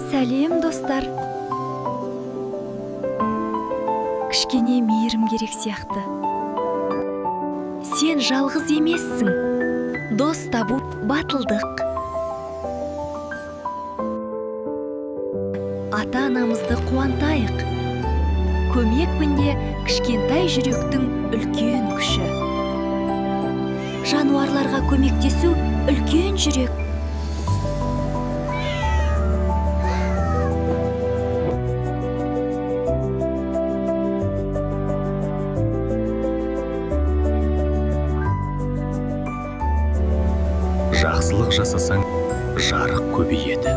Сәлем, достар! Кішкене мейірім керек сияқты. Сен жалғыз емессің. Дос табу – батылдық. Ата анамызды қуантайық. Көмек күнде кішкентай жүректің үлкен күші. Жануарларға көмектесу – үлкен жүрек. Жақсылық жасасаң, жарық көбейеді.